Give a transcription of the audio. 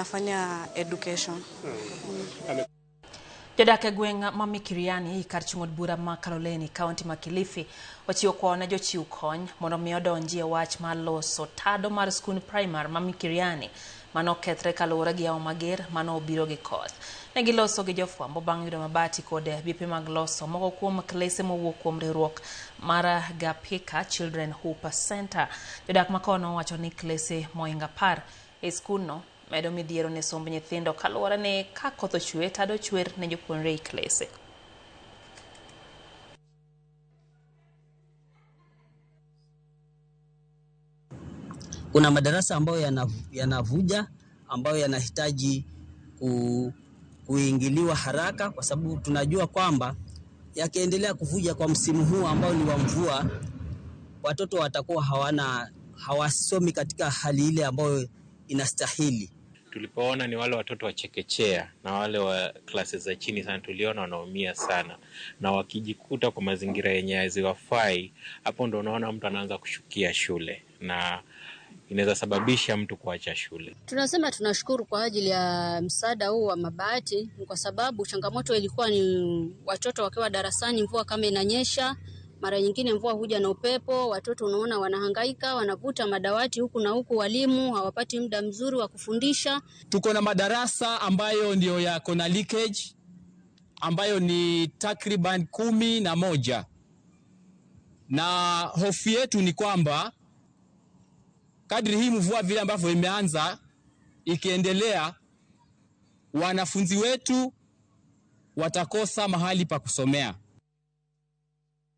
Nafanya education. Jodak e gweng' ma Mikiriani kar chung' od bura ma Kaloleni, kaunti ma Kilifi ochiwo kwayo ne jochiw kony mondo mi odonji e wach mar loso tado mar skund primar ma Mikiriani mane okethre kaluwore gi yamo mager mane obiro gi koth. Ne giloso gi jofwambo bang' yudo mabati kod bepe mag loso moko kuom klese mowuok kuom riwruok mar Gapika Children Hope Center. Jodak makono wacho ni klese mohingo 10 e skundno medo midhiero ne somb nyithindo kaluwore ni ka koth ochwe tado chwer ne jopuonjre e klese. Kuna madarasa ambayo yanavuja ambayo yanahitaji kuingiliwa haraka, kwa sababu tunajua kwamba yakiendelea kuvuja kwa msimu huu ambao ni wa mvua, watoto watakuwa hawasomi katika hali ile ambayo inastahili. Tulipoona ni wale watoto wa chekechea na wale wa klasi za chini sana, tuliona wanaumia sana, na wakijikuta kwa mazingira yenye haziwafai, hapo ndo unaona mtu anaanza kushukia shule na inaweza sababisha mtu kuacha shule. Tunasema tunashukuru kwa ajili ya msaada huu wa mabati, kwa sababu changamoto ilikuwa ni watoto wakiwa darasani, mvua kama inanyesha, mara nyingine mvua huja na upepo, watoto unaona wanahangaika, wanavuta madawati huku na huku, walimu hawapati muda mzuri wa kufundisha. Tuko na madarasa ambayo ndio yako na leakage ambayo ni takriban 11, na hofu yetu ni kwamba kadri hii mvua vile ambavyo imeanza ikiendelea, wanafunzi wetu watakosa mahali pa kusomea.